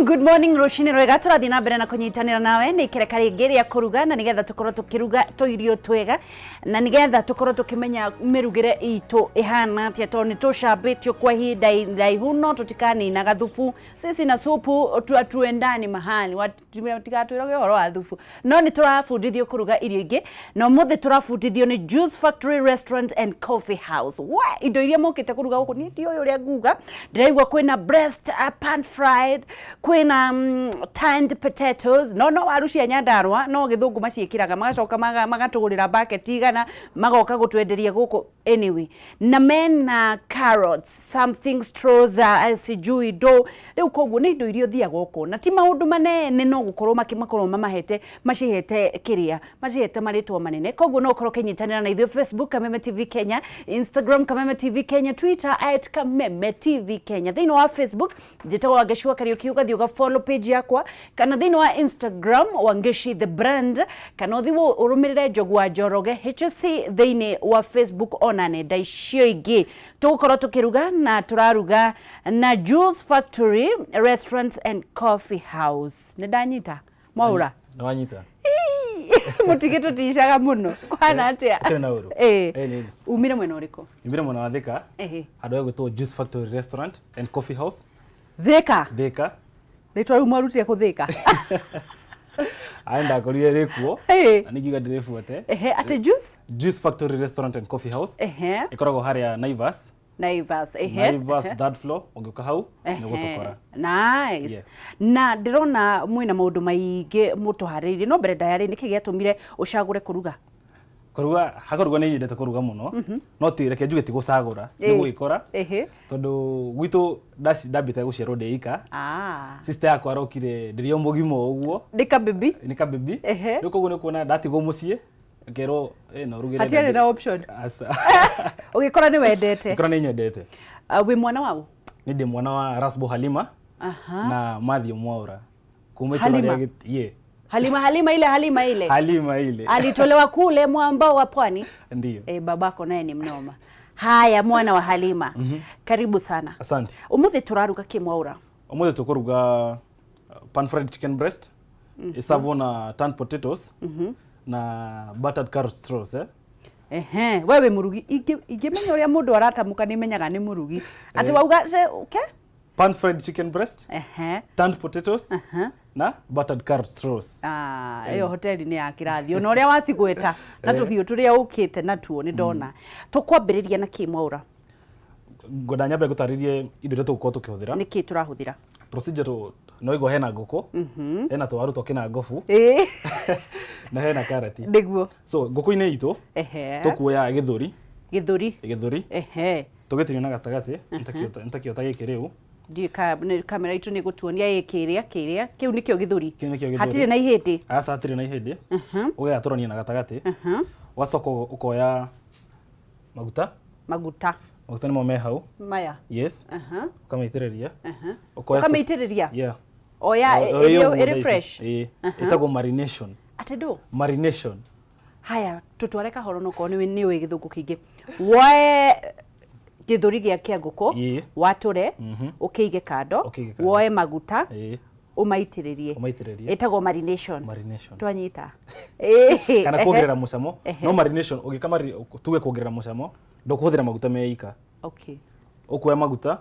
Good morning, rũcinĩ rwega. Tũrathiĩ na mbere na kũnyitanĩra nawe nĩ ikereka rĩngĩ rĩa kũruga, na nĩgetha tũkorwo tũkĩruga tũirio twega, na nĩgetha tũkorwo tũkĩmenya mĩrugĩre itũ ĩhana atĩa, tondũ nĩ tũcambĩtio kwa ihinda iraihu no tũtikanina gathubu. Sisi na supu hatuendani mahali, tigatwĩrage ũhoro wa thubu. No nĩ tũrabundithio kũruga irio ingĩ, na ũmũthĩ tũrabundithio nĩ Juice Factory Restaurant and Coffee House. We, indo iria mokĩte kũruga gũkũ niĩ ndiũĩ ũrĩa nguga. Ndĩraigua kwĩna breast pan fried, kwĩna tanned potatoes, no waru cia Nyandarũa, no gĩthũngũ maciĩkĩraga, magacoka magatũgũrĩra bucket igana, magoka gũtwenderia gũkũ. Anyway, na mena carrots, something straws, sijui do rĩu. Koguo nĩ indo iria ũthiaga ũkona ti maũndũ manene, no gũkorwo makorwo mamahete, macihete kĩrĩa macihete marĩtwa manene. Koguo no ũkorwo ũkĩnyitanĩra na ithuĩ Facebook Kameme TV Kenya, Instagram Kameme TV Kenya, Twitter @KamemeTVKenya. Thĩinĩ wa Facebook njĩtagwo Wangeshi wa Kariũki, ũgathiĩ ũga follow page yakwa, kana thĩinĩ wa Instagram Wangeshi the brand, kana ũthiĩ ũrũmĩrĩre Njogu wa Njoroge HC thĩinĩ wa Facebook ona nenda icio ingĩ. Tũgũkorwo tũkĩruga na tũraruga na Juice Factory Restaurant and Coffee House. Nĩ ndanyita, Mwaura? Nĩ wanyita. Mũtigĩtũticaga mũno, kũhana atĩa? Gũtirĩ na ũru. Nĩ. Umire mwena ũrĩkũ? Nyumire mwena wa Thika, handũ hegwĩtwo Juice Factory Restaurant and Coffee House. Thika? Thika. Rĩtwa rĩu mwarutire kũ Thika? Aya, ndakorire rĩkuo na ningiuga ndĩrĩbuate. Ehe, atĩ Juice? Juice Factory Restaurant and Coffee House. Ĩkoragwo harĩa Naivas. Naivas, ehe. Naivas, third floor. Ũngĩũka hau nĩ gũtũkora. Nice. Na ndĩrona mwĩna maũndũ maingĩ mũtũharĩrĩirie, no mbere ndaya rĩ, nĩkĩ gĩatũmire ũcagũre kũruga? Kũruga, hakũruga nĩ nyendete kũruga mũno, no ti, reke njuge ti gũcagũra, nĩ gũgĩkora, tondũ gwitũ ndambĩte gũciarwo ndĩ ika. Sister yakwa arokire ndĩrĩ o mũgima o ũguo. Nĩ kabibi. Nĩ kabibi. Rĩu koguo nĩ kuona ndatigwo mũciĩ ngerwo, "No ũrugĩre Hatiarĩ daddy." na option. Aca. Ũgĩkora nĩ wendete. Ngĩkora nĩ nyendete. Ah, wĩ mwana waũ? Nĩ ndĩ mwana wa Rasbo Halima na Matthew Mwaura kuma itũra Halima. rĩa yeah. Halima, Halima ile, Halima ile. Halima ile. Alitolewa kule mwambao wa pwani. Ndio. E, babako naye ni mnoma. Haya, mwana wa Halima, karibu sana. Asante. Umuthi turaruga kĩ, Mwaura? Ũmũthĩ tũkũruga pan fried chicken breast ĩsavwo na turned potatoes na buttered carrot straws, eh? Ehe, we wĩ mũrugi. Ingĩmenya ũrĩa mũndũ aratamũka, nĩ menyaga nĩ mũrugi. Atĩ wauga ke? Pan fried chicken breast, turned potatoes na buttered carrot straws. Ah, ĩyo hoteli nĩ ya kĩrathi, ona ũrĩa wacigweta na tũhiũ tũrĩa ũkĩte natuo nĩ ndona. Tũkwambĩrĩria na kĩ, Mwaura? Ngwenda nyambe ngũtarĩrie indo iria tũgũkorwo tũkĩhũthĩra. Nĩ kĩ tũrahũthĩra? Procedure no igua hena ngũkũ, hena tũwaru twa kĩnangobu na hena karati. So ngũkũ-inĩ itũ tũkuoya gĩthũri. Gĩthũri. Gĩthũri. Tũgĩtinia na gatagatĩ nĩtakĩo ta gĩkĩ rĩu. Ndiũĩ kamera itũ nĩ gũtuonia ĩ kĩrĩa kĩu nĩkĩo gĩthũri. Kĩu nĩkĩo gĩthũri. Hatirĩ na ihĩndĩ. Aca, hatirĩ na ihĩndĩ. Ũgeatũrania na gatagatĩ, ũgacoka ũkoya maguta. Maguta. Maguta nĩmo me hau. Maya? Yes. Ũkamaitĩrĩria. Ũkoya Ũkamaitĩrĩria? Yeah. Oya. O ĩyo ĩrĩ ũguo ĩrĩ thaa ici. fresh. Ĩĩ, ĩtagwo marination. Atĩ ndũ? Marination. Haya, tũtware kahoro, no korwo nĩ ũĩ gĩthũngũ kĩingĩ. Woe gĩthũri gĩa kĩa ngũkũ, watũre, ũkĩige kando. Ũkĩige kando. Woe maguta, ũmaitĩrĩrie. Ũmaitĩrĩrie. Ĩtagwo marination. Marination. Twanyita. Kana kuongerera mũcamo. No marination ũgĩka tuge kuongerera mũcamo, ndũkũhũthĩra maguta me ika. Ũkuoya maguta,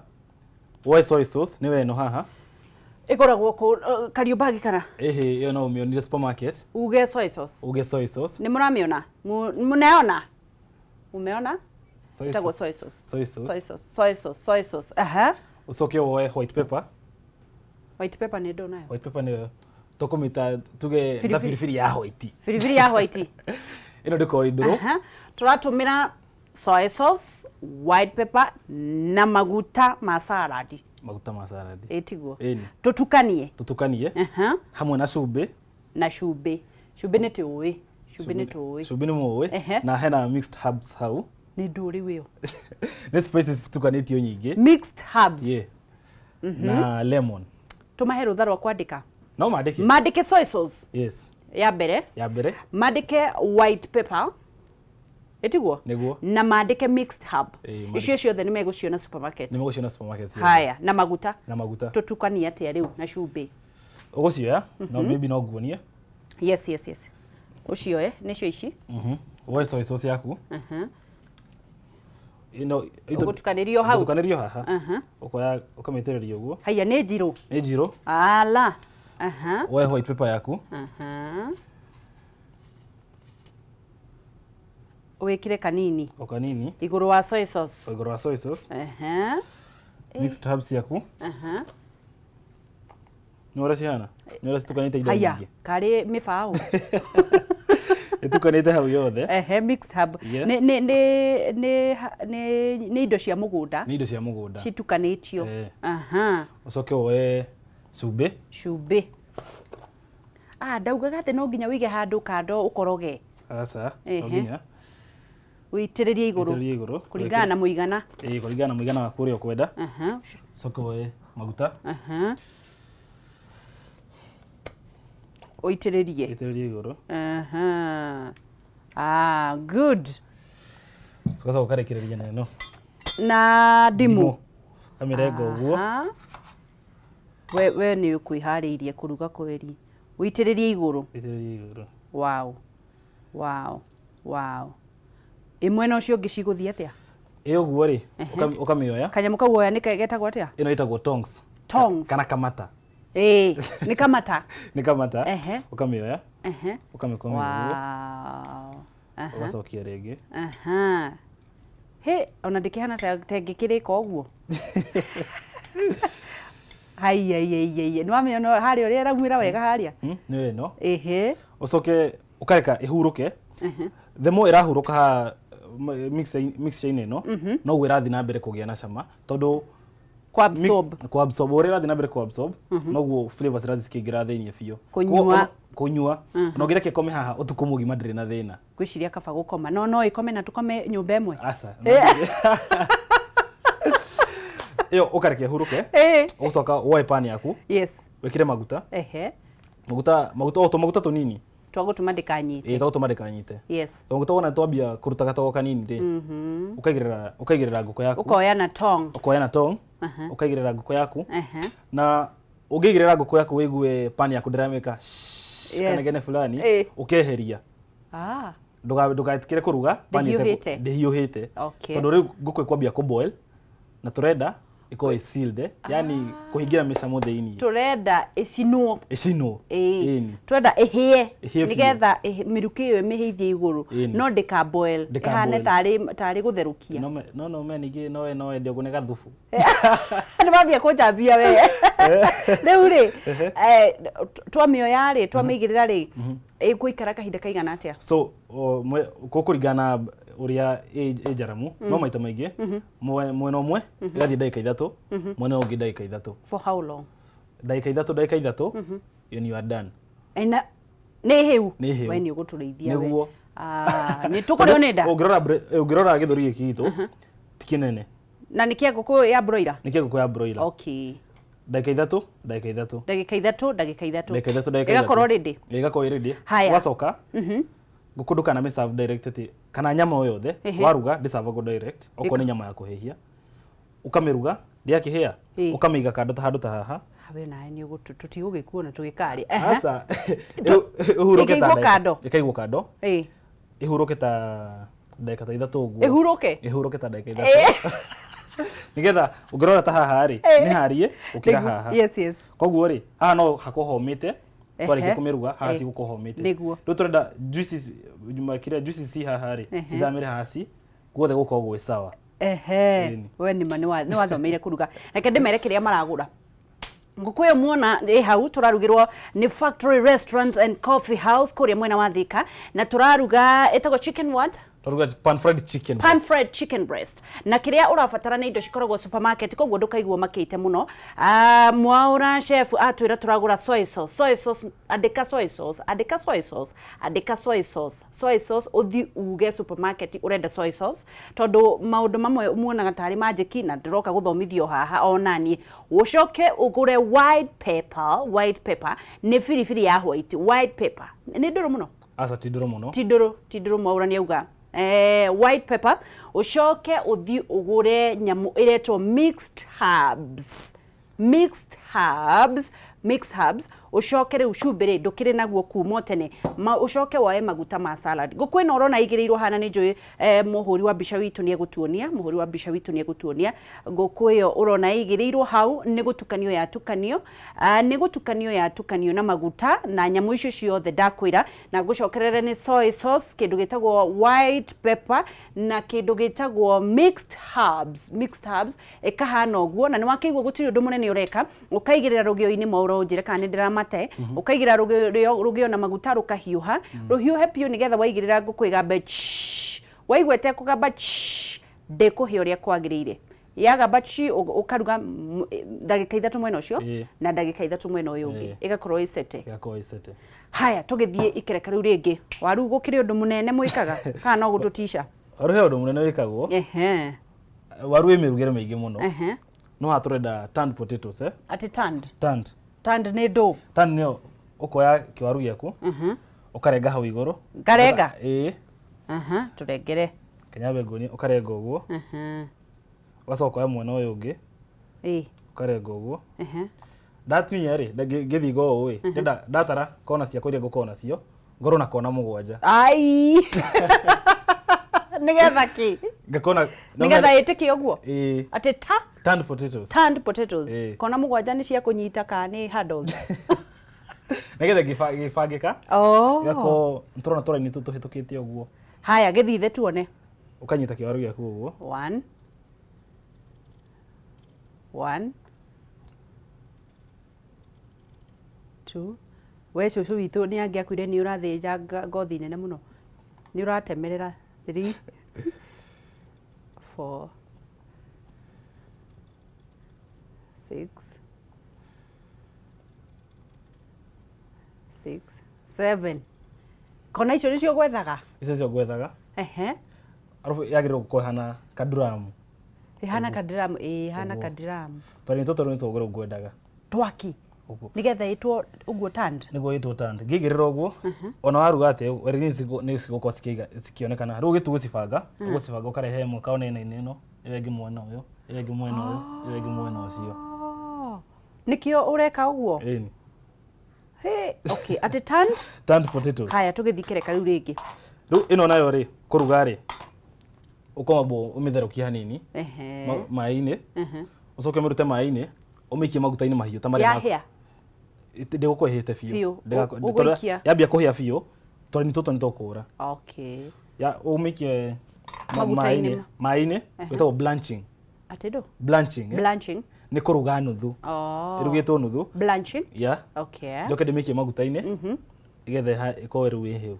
woe soy sauce, nĩwe ĩno haha. Ĩgũragwo kũ, Kariũmbangi kana? Ĩhĩ, ĩyo no ũmĩonire supermarket. Uge soy sauce. Uge soy sauce. Nĩ mũramĩona? Mũneona, umeona? Soy Ĩtagwo sauce. soy sauce. Soy sauce. Soy sauce, soy sauce, soy sauce. Aha. Ũcoke woe white pepper. White pepper nĩ ndũ nayo? White pepper nĩyo tũkũmĩta tuge Biribiri. ta biribiri ya white. Biribiri ya white. Ĩno ndĩkoragwo ndũrũ. Aha. Tũratũmĩra soy sauce, white pepper na maguta ma salad. Maguta ma salad. Ĩtiguo? Ĩni. Tũtukanie. Tũtukanie hamwe na cumbĩ. Na cumbĩ. Cumbĩ nĩ tũĩ, cumbĩ nĩ tũĩ. Cumbĩ nĩ mũĩ. Na hena mixed herbs hau. Nĩ ndũ rĩu ĩyo? Nĩ spices citukanĩtio nyingĩ. Mixed herbs. Yeah. Na lemon. Tũmahe rũtha rwa kwandĩka. No mandĩke. Mandĩke soy sauce. Yes. Ya mbere. Ya mbere. Mandĩke white pepper. Ĩtiguo? Nĩguo. Na mandĩke mixed herb. Ĩĩ, Icio ciothe nĩ megũciona supermarket. Nĩ megũciona supermarket ciothe. Haya, na maguta. Na maguta. Tũtukanie atĩa rĩu na cumbĩ? Ũgũcioya, no maybe no nguonie. Yes. Ũcioe, nĩcio ici. Woe soy sauce yaku. Ĩno Ũgũtukanĩrio hau. Ũgũtukanĩrio haha. Ũkoya ũkamĩitĩrĩria ũguo. Haya, nĩ njirũ. Nĩ njirũ. Ala. Aha. Woe white paper yaku. Aha. Wĩkĩre kanini. O kanini. Igũrũ wa soy sauce. O igũrũ wa soy sauce. Aha. Mixed herbs yaku. Aha. Nĩ ũrĩa cihana? Nĩ ũrĩa citukanĩte indo Haya, nyingĩ? karĩ mĩbaũ. Ĩtukanĩte hau yothe. Ehe, mixed herb. Yeah. Nĩ nĩ nĩ nĩ nĩ nĩ indo cia mũgũnda. Nĩ indo cia mũgũnda. Citukanĩtio. Eh. Aha. Ũcoke woe cumbĩ. Cumbĩ. Ah, ndaugaga atĩ no nginya wĩige handũ kando ũkoroge. Aca, Ehe. no nginya. Wĩitĩrĩrie igũrũ. Wĩitĩrĩrie igũrũ. Kũringana na mũigana. Ĩĩ, kũringana na mũigana waku ũrĩa ũkwenda. Aha. Ũcoke woe maguta. Aha. Ũitĩrĩrie. Wĩitĩrĩrie igũrũ. Aha. Ah, good. Ũgacoka ũkarekereria na ĩno. Na ndimũ. Ũkamĩrenga ũguo. Aha. We nĩ ũkwĩharĩirie kũruga kweri. Ũitĩrĩrie igũrũ. Wĩitĩrĩrie igũrũ. Wow. Wow. Wow. Ĩmwe na ũcio ũngĩ cigũthiĩ atĩa? Ĩ ũguo rĩ, ũkamĩoya. Kanyamũ kau woya nĩ getagwo atĩa? Ĩno ĩtagwo tongs. Tongs. Kana kamata. Ĩĩ, nĩ kamata. Nĩ kamata. Ehe. Ũkamĩoya. Ehe. Ũkamĩkomia ũguo. Wow. Aha. Ũgacokia rĩngĩ. Aha. Hĩ, ona ndĩkĩhana ta ngĩkĩrĩka ũguo. Haiya, iya, iya, iya. Nĩ wamĩona harĩa ũrĩa ĩraumĩra wega harĩa? Nĩ ĩno. Ĩhĩ. Ũcoke ũkareka ĩhurũke. The more ĩrahurũka haha mixture-inĩ ĩno, noguo ĩrathiĩ na mbere kũgĩa na cama, tondũ Kũ absorb. Kũ absorb, ũrĩa ĩrathiĩ na mbere kũ absorb, noguo flavors irathiĩ cikĩingĩra thĩinĩ biũ. Kũnyua. Kũnyua. Ona ũngĩreka ĩkome haha ũtukũ mũgima ndĩrĩ na thĩna. Ngwĩciria kaba gũkoma. No no ĩkome na tũkome nyũmba ĩmwe. Aca. Ĩyo ũkareka ĩhurũke. Ũgũcoka woe pan yaku. Yes. Wĩkĩre maguta. Ehe. Maguta, maguta, o tũmaguta tũnini. Twagũtũma ndĩkanyite. Ĩĩ, twagũtũma ndĩkanyite. Yes. Tũmaguta wona twambia kũruta gatogo kanini rĩ, ũkaigĩrĩra ngũkũ yaku. Ũkoya na tongs. Ũkoya na tong. Ũkaigĩrĩra ngũkũ yaku. Aha. Na ũngĩigĩrĩra ngũkũ yaku wĩigue pan yaku ndĩramĩka kanegene fulani, ũkeheria. Ah. Ndũgetĩkĩre kũruga pan Ndĩhiũhĩte. ndĩhiũhĩte. Okay. Tondũ rĩu ngũkũ ĩkwambia kũ boil na tũrenda ĩkorwo ĩ sealed, yani kũhingĩra mĩcamo thĩinĩ. Tũrenda ĩcinwo. Ĩcinwo. Ĩĩ. Ĩni. Twenda ĩhĩe. Ĩhĩe biũ. Nĩgetha mĩrukĩ ĩyo ĩmĩhĩithie igũrũ. Ĩni. No ndĩka boil. Ndĩka Ĩhane boil. tarĩ gũtherũkia. No no me ningĩ no no wende ũguo nĩ gathubu. Nĩ wambia kũnjambia we. Rĩu rĩ, twamĩoya rĩ, twamĩigĩrĩra rĩ, ĩgũikara kahinda kaigana atĩa? So, kũkũringana na ũrĩa ĩ njaramu, no maita maingĩ, mwena ũmwe ĩgathiĩ ndagĩka ithatũ, mwena ũngĩ ndagĩka ithatũ. For how long? Ndagĩka ithatũ, ndagĩka ithatũ, and you are done. Ena, nĩ hĩu? Nĩ hĩu. We nĩ ũgũtũrĩithia we. Nĩguo. Ah, nĩ tũkũrĩo nĩ nda? Ũngĩrora gĩthũri gĩkĩ gitũ, ti kĩnene. Na nĩ kĩa ngũkũ ya broiler? Nĩ kĩa ngũkũ ya broiler. Okay. Ndagĩka ithatũ, ndagĩka ithatũ. Ndagĩka ithatũ, ndagĩka ithatũ. Ndagĩka ithatũ, ndagĩka ithatũ. Ĩgakorwo ready? Ĩgakorwo ĩ ready. Haya. Ũgacoka, ngũkũ ndũkanamĩ serve direct atĩ, kana nyama o yothe, waruga ndĩcavagwo direct, okorwo nĩ nyama ya kũhĩhia. Ũkamĩruga, ndĩakĩhĩa, ũkamĩiga kando ta handũ ta haha. We nawe nĩ ũgũtũ, tũtigũgĩkuona tũgĩkarĩa. Aca. Ĩhurũke ta Ĩkĩigwo ndagĩka- kando? Ĩkaigwo kando. Ĩhurũke ta ndagĩka ta ithatũ ũguo. Ĩhurũke? Ĩhurũke ta ndagĩka ithatũ. Nĩgetha ũngĩrora ta haha rĩ, nĩ harie gũkĩra haha. Yes, yes. Koguo rĩ, haha no hakorwo homĩte, twarĩkia kũmĩruga, haha ti gũkorwo homĩte. Nĩguo. Rĩu tũrenda juices, kĩrĩa juices ci haha rĩ, cithamĩre haha ci, guothe gũkorwo gwĩ sawa. Ehe. Ĩni. We nĩ ma nĩ wathomeire kũruga. Reke ndĩmere kĩrĩa maragũra. Ngũkũ ĩyo muona ĩ hau tũrarugĩrwo nĩ Factory Restaurant and Coffee House kũrĩa mwena wa Thika, na tũraruga ĩtagwo chicken what? Tũraruga pan fried chicken Pan breast. fried chicken breast. Na kĩrĩa ũrabatara nĩ indo cikoragwo supermarket, koguo ndũkaigua makĩte mũno. Mwaũra chef atwĩra tũragũra soy sauce. Soy sauce, andĩka soy sauce, andĩka soy sauce, andĩka soy sauce. Soy sauce ũthi uge supermarket ũrenda soy sauce, tondũ maũndũ mamwe muonaga tarĩ magic na ndĩroka gũthomithio haha ona niĩ. Ũcoke ũgũre white pepper, white pepper nĩ biribiri ya white, white pepper. Nĩ ndũrũ mũno? Aca, ti ndũrũ mũno. Ti ndũrũ, ti ndũrũ, Mwaũra nĩ auga. White pepper, ucoke uthi ugure nyamu iretwo mixed herbs. Mixed herbs, mixed herbs, ucoke riu cumbĩ rĩ ndũkĩrĩ naguo kuma tene, ucoke woe maguta ma salad. Ngũkũ ĩno ũrona ĩigĩrĩirwo hana nĩ njũĩ mũhũri wa mbica witũ nĩ egũtuonia, mũhũri wa mbica witũ nĩ egũtuonia ngũkũ ĩyo ũrona ĩigĩrĩirwo hau nĩ gũtukanio yatukanio, nĩ gũtukanio yatukanio na maguta na nyamũ icio ciothe ndakwĩra, na ngũcokerere nĩ soy sauce, kĩndũ gĩtagwo white pepper na kĩndũ gĩtagwo mixed herbs, mixed herbs ĩkahana ũguo, na nĩ wakĩigua gũtirĩ ũndũ mũnene ũreka, ũkaigĩrĩra rũgĩo-inĩ mwaũra ũnjĩre kana nĩ ndĩramate, ũkaigĩrĩra rũgĩo na maguta rũkahiũha, rũhiũhe biũ nĩgetha waigĩrĩra ngũkũ ĩgambe chi, waigua ĩtekũgamba chi, ndĩkũhĩa ũrĩa kwagĩrĩire. Yagamba chi ũkaruga ndagĩka 3 mwena ũcio na ndagĩka 3 mwena ũyũ ũngĩ, ĩgakorwo ĩcete. Ĩgakorwo ĩcete. Haya, tũgĩthiĩ ikereka rĩu rĩngĩ. Waru gũkĩrĩ ũndũ mũnene mwĩkaga kana no gũtũtica? Waru he ũndũ mũnene wĩkagwo. Waru wĩ mĩrugĩre mĩingĩ mũno. No haha tũrenda tanned potatoes, eh? Atĩ tanned? Tanned. Tanned nĩ ndũ? Tanned nĩyo ũkoya kĩwaru gĩaku, ũkarenga hau igũrũ. Ngarenga? Ĩĩ. Tũrengere. Kenya nguonie, ũkarenga ũguo. Ũgacoka ũkoya mwena ũyũ ũngĩ. Ũkarenga ũguo. Ndatinia rĩ, ngĩthiga ũũ ĩ, ndĩrenda ndatara kona ciakwa iria ngũkorwo nacio, ngorwo na kona 7. Ai! Nĩgetha kĩ? Ngakona nĩgetha ĩtĩke ũguo? Ĩĩ. Atĩ ta? Tanned potatoes. Tanned potatoes. Kona 7 nĩ cia kũnyita kana nĩ hurdles? Nĩgetha gĩbangĩka. Gĩgakorwo nĩtũrona tũraini tũtũ tũhĩtũkĩte ũguo. Haya, gĩthithe tuone. Ũkanyita kĩwaru gĩaku ũguo. 1. 1. 2. We cũcũ witũ nĩ angĩakuire nĩ ũrathĩnja ngothi nene mũno. Nĩ ũratemerera. 3. 4. 6. 6. 7. Kona icio nĩcio gwethaga? Icio nĩcio gwethaga. Arabu yagĩrĩirwo gũkorwo ĩhana kaduramu. Ĩhana kaduramu, ĩĩ, ĩhana kaduramu. Tondũ tũtũ nĩ tũgũrũ ngwendaga. Twaki? Nĩgetha ĩtwo ũguo tanned? Nĩguo ĩtwo tanned. Ngĩigĩrĩra ũguo, ona waruga atĩa, werĩ nĩ cigũkorwo cikĩonekana. Rĩu ũgĩtua gũcibanga, ũgũcibanga ũkarehe ĩmwe ũkaona ĩna-inĩ ĩno, ĩyo ĩngĩ mwena ũyũ, ĩyo ĩngĩ mwena ũyũ, ĩyo ĩngĩ mwena ũcio. Nĩkĩo ũreka ũguo? Ĩni. Hey, okay, atĩ tanned? Tanned potatoes. Haya, tũgĩthiĩ kereka rĩu rĩngĩ. Rĩu ĩno nayo rĩ, kũruga rĩ, ũkwamba ũmĩtherũkie hanini, maĩ-inĩ, ũcoke ũmĩrute maĩ-inĩ, ũmĩikie maguta-inĩ mahiũ ta marĩa Yahĩa? Ndĩgũkorwo ĩhĩte biũ. Biũ. Ũgũikia? Yambia kũhĩa biũ, tũraini tũtũ nĩ tũkũra. Okay. Ya, ũmĩikie Maguta-inĩ maĩ-inĩ, ĩtagwo blanching. Atĩ ndũ? Blanching, eh? Blanching. Nĩ kũruga nuthu. Ĩrugĩtwo nuthu. Blanching? Yeah. Okay. Njoke ndĩmĩikie maguta-inĩ. Nĩgetha ĩkorwo rĩu ĩ hĩu.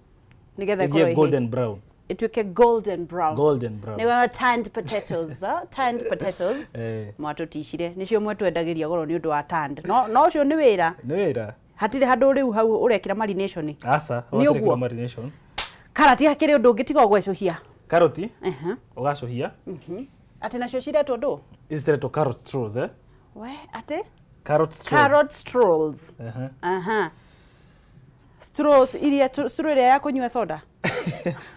Nĩgetha Ĩgĩe ĩkorwo ĩ hĩu. golden brown. Ĩtuĩke golden brown. Golden brown. Nĩ wa tanned potatoes, tanned potatoes. Mwatũticire. Nĩcio mwatwendagĩria goro nĩ ũndũ wa tanned. No, no ũcio nĩ wĩra. Nĩ wĩra. Hatirĩ handũ rĩu hau ũrekĩra marination. Aca, Nĩ hatirĩ ũguo? marination. Karati hakĩrĩ ũndũ ũngĩ tiga ũgwecũhia. Karoti? Ũgacũhia. Atĩ nacio ciretwo ndũ? Ici ciretwo carrot straws, eh? We, atĩ? Carrot straws. Carrot straws. Straws iria straw ĩrĩa ya kũnyua soda?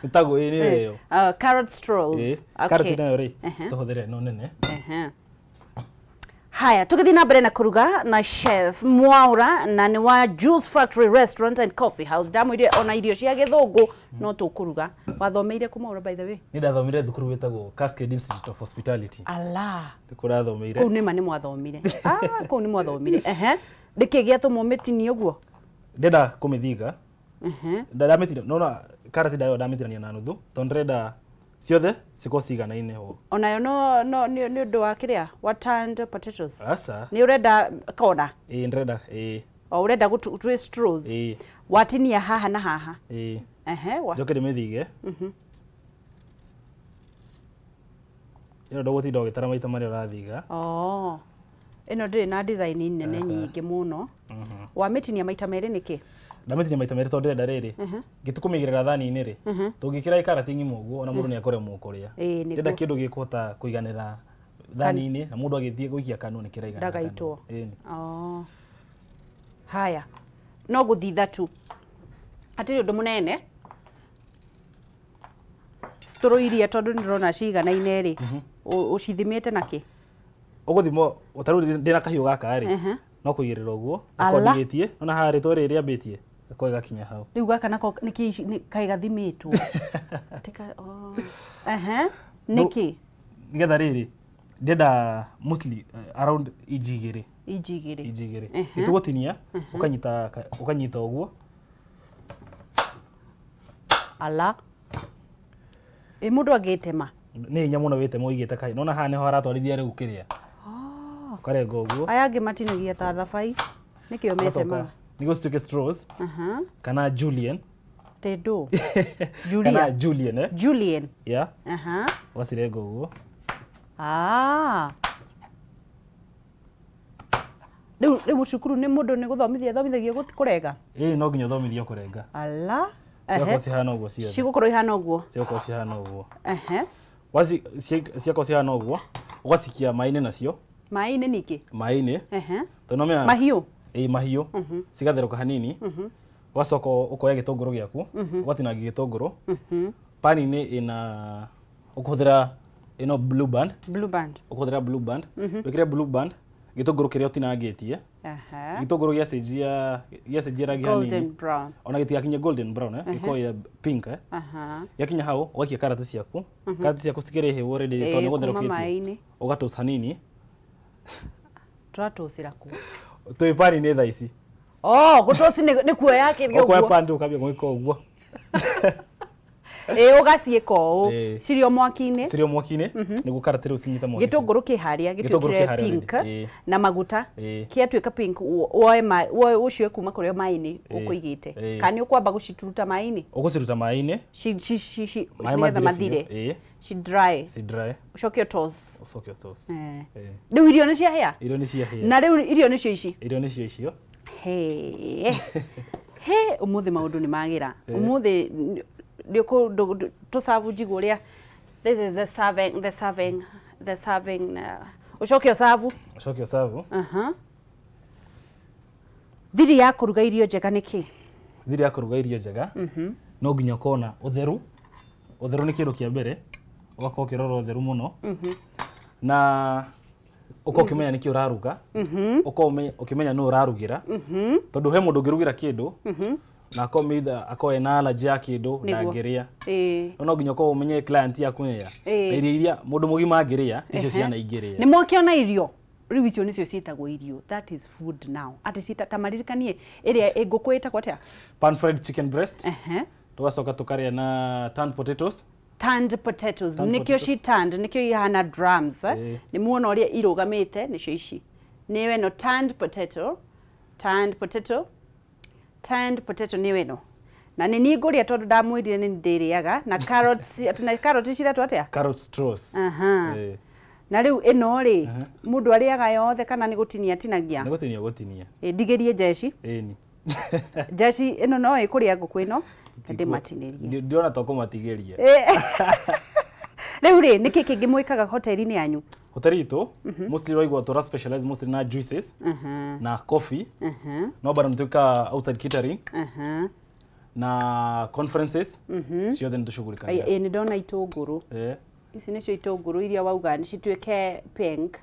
Nĩtagwo ĩ, nĩ ĩyo. Carrot straws. Ĩ, karoti nayo rĩ, tũhũthĩre ĩno nene. Haya, tũgĩthiĩ na mbere na kũruga na Chef Mwaura na nĩ wa Juice Factory Restaurant and Coffee House. Ndamwĩrire ona irio cia gĩthũngũ no tũkũruga. Wathomeire kũ Mwaura, by the way? Niĩ ndathomire thukuru wĩtagwo Cascade Institute of Hospitality. Ala. Nĩkuo ndathomeire. Kũu nĩma nĩ mwathomire. Kũu nĩ mwathomire. Nĩkĩ gĩatũma ũmĩtinie ũguo? Ndĩrenda kũmĩthiga. Ndamĩtinia, nona karati ndayo ndamĩtinania na nuthu, tondũ ndĩrenda ciothe cikorwo ciganaine ũguo. Onayo no, no, nĩ ũndũ wa kĩrĩa? Wa tanned potatoes? Aca. Nĩ ũrenda kona? Ĩĩ, ndĩrenda, ĩĩ. O ũrenda twĩ straws? Ĩĩ. Watinia haha na haha? Ĩĩ. Wa. Njoke ndĩmĩthige. Ĩno ndũgũtinda ũgĩtara maita marĩa ũrathiga. Ĩno ndĩrĩ na design nene nyingĩ mũno. Wamĩtinia maita merĩ nĩkĩ? Ndamĩtinia maita merĩ tondũ ndĩrenda rĩrĩ. Ngĩtũkũmĩigĩrĩra thani-inĩ rĩ, tũngĩkĩra karati ng'ima ũguo, ona mũndũ nĩekũremwo kũrĩa. Ĩĩ, Ndĩrenda nĩguo. kĩndũ gĩkũhota kũiganĩra thani-inĩ, na mũndũ agĩthiĩ gũikia kanua nĩ kĩraigana. Ndagaitwo. Ĩĩ. Haya. No gũthitha tu. Hatirĩ ũndũ mũnene. Straw iria tondũ nĩndĩrona ciganaine rĩ, ũcithimĩte na kĩ? Ũgũthimwo ta rĩu ndĩna kahiũ gaka rĩ, no kũigĩrĩra ũguo, Ala. gakorwo nona haha rĩtwa rĩrĩ rĩambĩtie, gakorwo gakinya hau. Rĩu gaka nako nĩkĩ ici kaĩ gathimĩtwo? Tika oh. Ehe. Nĩkĩ? Nĩgetha rĩrĩ, ndĩrenda mostly around inji 2. Inji 2. Inji 2. Nĩtũgũtinia, ũkanyita ũkanyita ũguo. Ala. Ĩ mũndũ angĩtema? Nĩ hinya mũno wĩteme ũigĩte kahiũ. Nona haha nĩho haratwarithia rĩu kĩrĩa. Ũkarenga ũguo. Aya angĩ matinagia ta thabai. Nĩkĩo Ũgacoka metemaga. nĩguo cituĩke straws kana julienne. Tendo. Kana Julia. julienne, eh? Julien. Yeah. Aha. Ũgacirenga ũguo. Ah. Rĩu rĩu cukuru nĩ mũndũ nĩ gũthomithia athomithagia kũrenga? Ĩĩ, no nginya ũthomithio kũrenga. Ala. Cigakorwo cihana ũguo ciothe. Cigũkorwo ihana ũguo. Cigakorwo cihana ũguo. Ehe. Ciakorwo cihana ũguo, ũgacikia maĩ-inĩ nacio. Maĩ-inĩ ningĩ? Maĩ-inĩ. Ehe. Tondũ no menya Mahiũ? Ĩĩ, mahiũ. Cigatherũka hanini. Ũgacoka ũkoya gĩtũngũrũ gĩaku, ũgatinangia gĩtũngũrũ. Pan-inĩ ĩna ũkũhũthĩra ĩno Blue Band. Blue Band. Ũkũhũthĩra Blue Band. Wĩkĩre Blue Band gĩtũngũrũ kĩrĩa ũtinangĩtie. Gĩtũngũrũ gĩacenjia gĩacenjia rangi hanini. Golden brown. Ona gĩtigakinye golden brown, eh? Gĩkorwo gĩa pink, eh? Gĩakinya hau ũgaikia karati ciaku. Karati ciaku cikĩrĩ hĩu already tondũ nĩ Kuma gũtherũkĩtie. maĩ-inĩ. Ũgatoast hanini. Tũratũcĩra kũ? Twĩ pan-inĩ thaa ici. Oh, gũtoci nĩ kuoya kĩrĩa Ũkoya ũguo. pan ũkambia gwĩka ũguo. Ĩĩ, ũgaciĩka ũũ. Cirĩ o mwaki-inĩ. Cirĩ o mwaki-inĩ, nĩguo karati rĩu cinyite mwaki. Gĩtũngũrũ kĩ harĩa Gĩtũngũrũ gĩtuĩkire kĩ harĩa pink already. na maguta. Kĩatuĩka pink woe woe ũcio kuma kũrĩa maĩ-inĩ ũkũigĩte. Kana nĩ ũkwamba gũcituruta maĩ-inĩ? Ũgũciruta maĩ-inĩ. Ci nĩgetha mathire. Ci dry. Ci dry. Ũcoke ũtoss. Ũcoke ũtoss. Rĩu irio nĩ ciahĩa? Irio nĩ ciahĩa. Na rĩu irio nĩcio ici? Irio nĩcio icio. He. He, ũmũthĩ maũndũ nĩ magĩra. Ũmũthĩ nĩ tũcabu njigũ ũrĩa. This is the serving, the serving, the serving. Ũcoke ũcabu. Ũcoke ũcabu. Thiri ya kũruga irio njega nĩ kĩ? Thiri ya kũruga irio njega, no nginya ũkorwo na ũtheru. Ũtheru nĩ kĩndũ kĩa mbere, ũgakorwo ũkĩrora ũtheru mũno. Na ũkorwo ũkĩmenya nĩkĩ ũraruga, ũkorwo ũkĩmenya nũ ũrarugĩra. Tondũ he mũndũ ũngĩrugĩra kĩndũ, na akorwo either akorwo ena allergy ya kĩndũ, ndangĩrĩa. No nginya ũkorwo ũmenye client yaku nĩ ya. Na irio iria mũndũ mũgima angĩrĩa, ticio ciana ingĩrĩa. Nĩ mwakĩona irio? Rĩu icio nĩcio ciĩtagwo irio. That is food now. Atĩ cita ta maririkanie ĩrĩa ngũkũ ĩtagwo atĩa? Pan fried chicken breast. Tũgacoka tũkarĩa na turned potatoes. Turned potatoes. Nĩkĩo ci turned, nĩkĩo ihana drums. Nĩ muona ũrĩa irũgamĩte nĩcio ici. Nĩyo ĩno turned potato, turned potato, turned potato nĩyo ĩno. Na nĩ niĩ ngũrĩa tondũ ndamwĩrire nĩ ndĩrĩaga na carrots, atĩ na carrot ciretwo atĩa? Carrot straws. Na rĩu ĩno rĩ, mũndũ arĩaga yothe kana nĩ gũtinia atinagia? Nĩ gũtinia gũtinia. Ndigĩrie njeci. Ĩni. Njeci ĩno no ĩkũrĩa ngũkũ ĩno, ndĩmatinĩrie. Ndĩrona ta ũkũmatigĩria. Rĩu rĩ, nĩkĩ kĩngĩ mwĩkaga hoteli-inĩ yanyu? Hoteli itũ, mostly ũraigua tũra specialize mostly na juices, na coffee. No bado nĩtwĩkaga outside catering. Na conferences, ciothe nĩtũshughulikanaga. Ĩ, nĩ ndona itũngũrũ. Ici nĩcio itũngũrũ iria wauga nĩ cituĩke pink.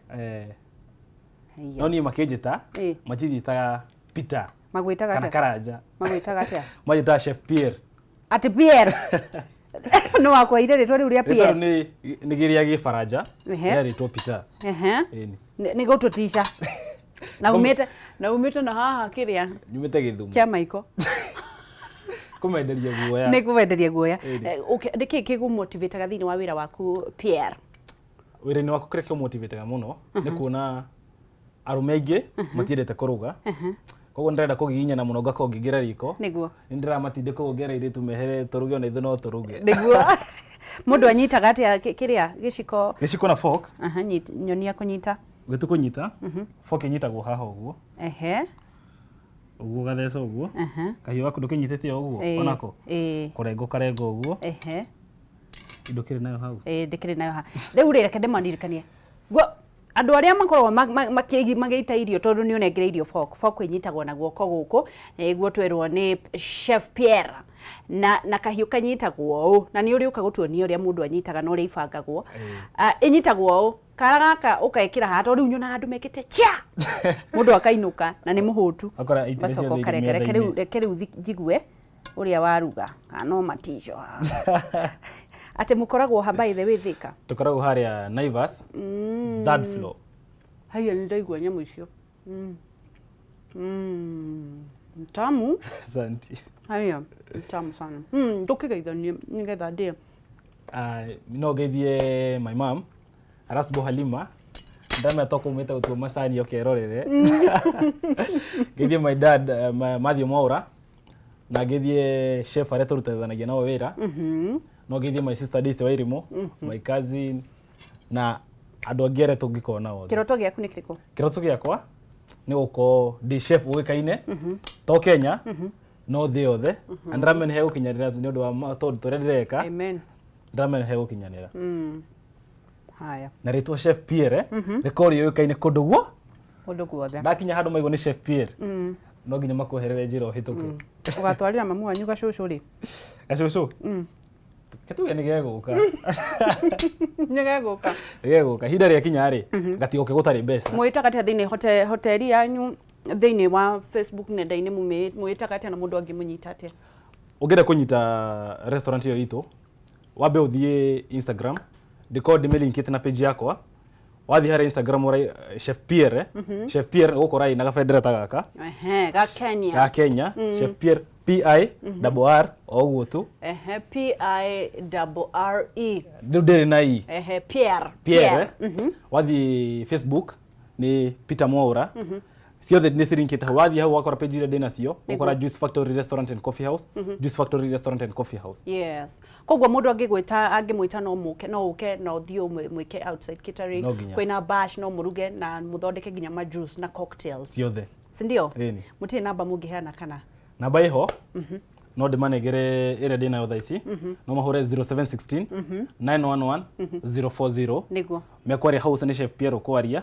No niĩ makĩnjĩta, matinjĩtaga Peter. Magwĩtaga Kana atĩa? Karanja. Magwĩtaga atĩa? Manjĩtaga Chef Pierre. Atĩ Pierre? Nĩ wakwaire rĩtwa rĩu rĩa Rĩtwa Pierre? rĩu nĩ gĩrĩa gĩbaranja, rĩarĩtwo Peter. Ĩni. Nĩ gũtũtica. Na umĩte na haha kĩrĩa? Nyumĩte Gĩthumo. Kĩa Maiko. Kũmenderia guoya. Nĩ kũmenderia guoya. Nĩkĩ kĩgũmotivataga thĩinĩ wa wĩra waku Pierre? Wĩra-inĩ wakwa kĩrĩa kĩũmotivataga mũno nĩ kuona arũme aingĩ matiendete kũruga. Koguo ndĩrenda kũgiginyana mũno ngakorwo ngĩingĩra riko. Nĩguo. Nĩ ndĩramatindĩka ũguo ngera airĩtu mehere tũruge ona ithuĩ no tũruge. Nĩguo. Mũndũ anyitaga atĩa kĩrĩa gĩciko? Gĩciko na fork. Aha, nyonia kũnyita. Gĩtũ kũnyita. Fork ĩnyitagwo haha ũguo. Ũguo ũgatheca ũguo. Kahiũ gaku ndũkĩnyitĩte o ũguo onako. Kũrenga ũkarenga ũguo. Indo kĩrĩ nayo hau. Ndĩkĩrĩ nayo haha. Rĩu rĩ, reke ndĩmaririkanie. Guo Andũ arĩa makoragwo magĩita irio, tondũ nĩ ũnengereirio fork, fork ĩnyitagwo na guoko gũkũ, nĩguo twerwo nĩ Chef Pierre, na kahiũ kanyitagwo ũũ, na nĩ ũrĩ ũka gũtuonia ũrĩa mũndũ anyitaga na ũrĩa ibangagwo. Ah, ĩnyitagwo ũũ, kara gaka ũkekĩra haha, tondũ rĩu nyonaga andũ mekĩte cha mũndũ akainũka na nĩ mũhũtu. Akora aitire Ũgacoka ciothe ũkareka. Reke rĩu metha-inĩ. Reke rĩu njigue ũrĩa waruga kana no matico atĩ mũkoragwo ha, by the way, Thika? Tũkoragwo harĩa Naivas, third floor. Haiya, nĩ ndaigua nyamũ icio. Tamu. Asante. Haiya, tamu sana. Ndũkĩgeithanie nĩgetha ndĩe. Ah, no ngeithie my mom Arasbo Halima, ndamenya to kumĩte gũtua macani ũkerorere. Ngeithie my dad, Matthew Mwaura, na ngeithie chef arĩa tũrutithanagia nao wĩra. No ngeithie my sister Daisy Wairimu, my cousin na andũ angĩ arĩa tũngĩkorwo nao othe. Kĩroto gĩaku nĩ kĩrĩkũ? Kĩroto gĩakwa nĩ gũkorwo ndĩ chef ũĩkaine to Kenya no thĩ yothe, na ndĩramenya nĩ hegũkinyanĩra nĩ ũndũ wa tondũ tũrĩa ndĩreka. Amen. Ndĩramenya nĩ hegũkinyanĩra. Haya. Na rĩtwa Chef Pierre rĩkorwo rĩũĩkaine kũndũ guo Kũndũ guothe. Ndakinya handũ maigua nĩ Chef Pierre, no nginya makweherere njĩra ũhĩtũke. Ũgatwarĩra mamu wanyu gacũcũ rĩ? Gacũcũ ketuge nĩ gegũka. Nĩ gegũka. Nĩ gegũka ihinda rĩakinya rĩ, gatigoke gũtarĩ mbeca. Mwĩtaga atĩa thĩinĩ hoteli yanyu thĩinĩ wa Facebook, nenda-inĩ mwĩtaga atĩa, na mũndũ angĩmũnyita atĩa? Ũngĩenda kũnyita restaurant ĩyo itũ, wambe ũthiĩ Instagram, ndĩkorwo ndĩmĩlinkĩte na page yakwa. Wathiĩ harĩa Instagram ũrai Chef Pierre, Chef Pierre, ũgũkora ĩna gabendera ta gaka. Ehe, ga Kenya. Ga Kenya. Chef Pierre, P I double R, o ũguo tu. Ehe, P I double R E. Rĩu ndĩrĩ na E. Ehe, Pierre. Pierre. Wathiĩ Facebook nĩ Peter Mwaura. Ciothe nĩ cirinkĩte hau. Wathiĩ hau wakora page iria ndĩnacio, ũgũkora Juice Factory Restaurant and Coffee House, Juice Factory Restaurant and Coffee House. Yes, koguo mũndũ angĩgwĩta, angĩmwĩta, no mũke, no ũke na ũthiĩ mwĩke outside catering? No nginya. Kwĩna bash, no mũruge na mũthondeke nginya ma juice na cocktails? Ciothe. Sindio? Ĩni. Mũtirĩ namba mũngĩheana kana? Namba ĩho, no ndĩmanengere ĩrĩa ndĩnayo thaa ici. No mahũre 0716 911 040. Mekwaria hau nĩ Chef Pierre ũkwaria.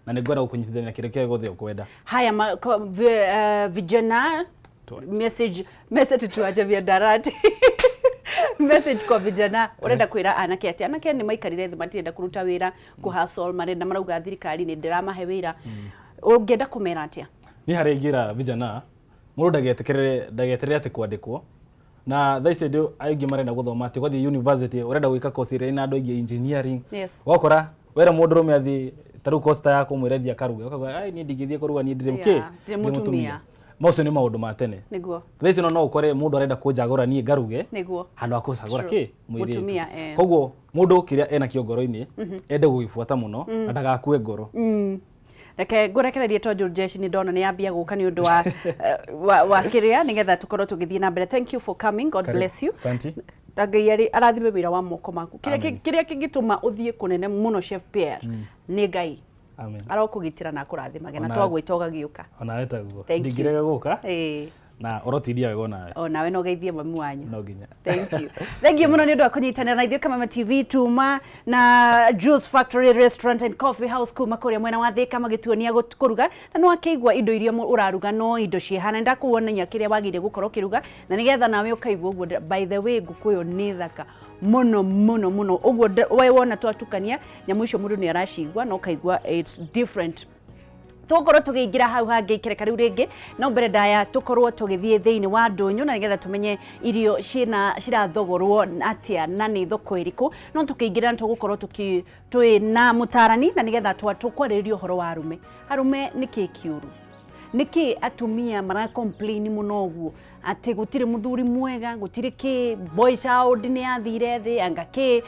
Na nĩ ngwenda gũkũnyitithania kĩrĩa kĩrĩa gĩothe ũkwenda. Haya, vijana. Tuache. Message, message, tuache mihadarati. Message kwa vijana, urenda kwira anake atia? Anake nĩ maikarire thĩ, matirenda kũruta wĩra, kũhustle marenda, marauga thirikari nĩ ndĩramahe wĩra. Ũngĩenda kũmera atĩa? Niĩ harĩa ingĩra vijana, mũndũ ndagetĩkĩre, ndageterere atĩ kwandĩkwo. Na thaa ici andũ aingĩ marenda gũthoma atĩ ũgathiĩ university, ũrenda gwĩka course ĩrĩa ĩna andũ aingĩ, engineering. Wakora wera mũndũrũme athiĩ ta rĩu course ta yaku, ũmwĩre thiĩ akaruge, ũkauga, "Ai, niĩ ndingĩthiĩ kũruga, niĩ ndirĩ kĩ." Ndirĩ mũtumia. Macio nĩ maũndũ ma tene. Thaa ici no ũkore mũndũ arenda kũnjagũra niĩ ngaruge handũ ha kũcagũra kĩ mũirĩtu. Mũtumia, eh. Koguo mũndũ kĩrĩa enakĩo ngoro-inĩ ende gũgĩbuata mũno na ndagakue ngoro. Reke ngũrekererie tondũ jeshi nĩ ndona nĩ yambia gũka nĩ ũndũ wa kĩrĩa, nĩgetha tũkorwo tũgĩthiĩ na mbere. Thank you for coming. God Karibu. bless you. Asante. Na Ngai arĩ arathime wĩra wa moko maku. Kĩrĩa Amen. kĩrĩa kĩngĩtũma ũthiĩ kũnene mũno, Chef Pierre, nĩ Ngai. Amen. Arokũgitĩra na akũrathimage na twagwĩta ũgagĩũka. Onawe taguo. Thank you. Ndingĩrega gũka. Na ũrotindia wega onawe. O nawe no geithie mami wanyu. No nginya. Thank you. Thank you mũno nĩ ũndũ wa kũnyitanĩra na ithuĩ Kameme TV. Tuma na Juice Factory Restaurant and Coffee House kuma kũrĩa mwena wa Thika, magĩtuonia kũruga, na nĩ wakĩigua indo iria ũraruga no indo ciĩhana. Ndakuonia kĩrĩa wagĩrĩire gũkorwo ũkĩruga na nĩgetha nawe ũkaigua ũguo. By the way, ngũkũ ĩyo nĩ thaka mũno mũno mũno ũguo. We wona twatukania nyamũ icio, mũndũ nĩ aracigua na ũkaigua it's different. Tũgũkorwo tũgĩingĩra hau hangĩ ikereka rĩu rĩngĩ, no mbere ndaya tũkorwo tũgĩthiĩ thĩinĩ wa ndũnyũ na nĩgetha tũmenye irio ciĩna cirathogorwo atĩa na nĩ thoko ĩrĩkũ. No tũkĩingĩra nĩ tũgũkorwo twĩ na mũtarani na nĩgetha tũkwarĩrĩria ũhoro wa arũme. Arũme, nĩkĩ kĩũru? Nĩkĩ atumia mara complain mũno ũguo atĩ gũtirĩ mũthuri mwega, gũtirĩ kĩ, boy child nĩ yathire thĩ anga kĩ?